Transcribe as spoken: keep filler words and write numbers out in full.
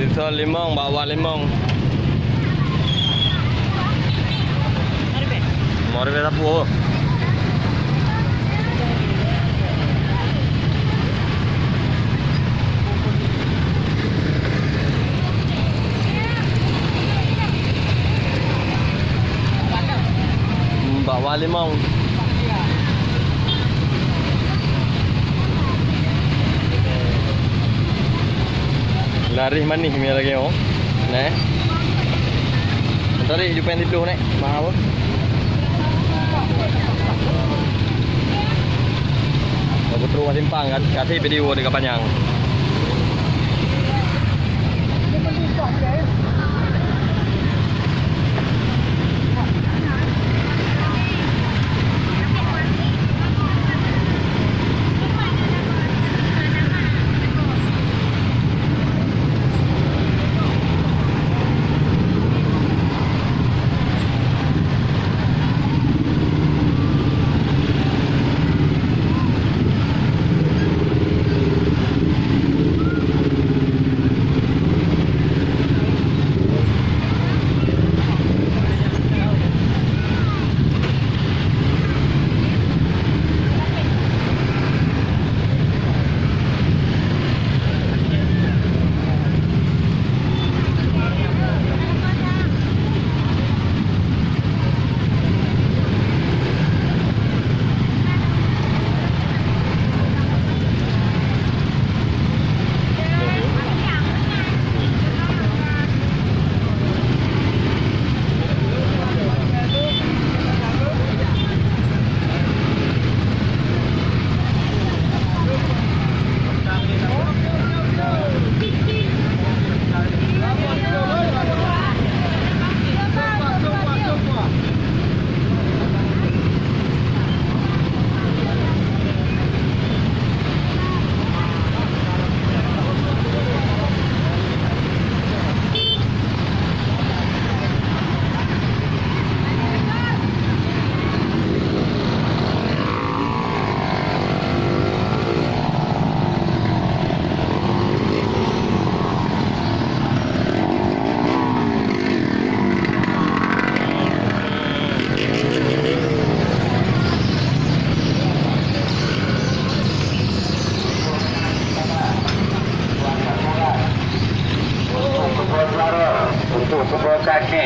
Risol limong, bakwan limong. Lima ribèe sapeue. Bakwan limong. Laréh manéh mi lagèe nyoe. Neh. Tadi tujuh pèng siplôh neh. Mahal apa? Aku terus simpang kat, kat si video dekat panjang. Untuk kebun lara, untuk kebun kaki.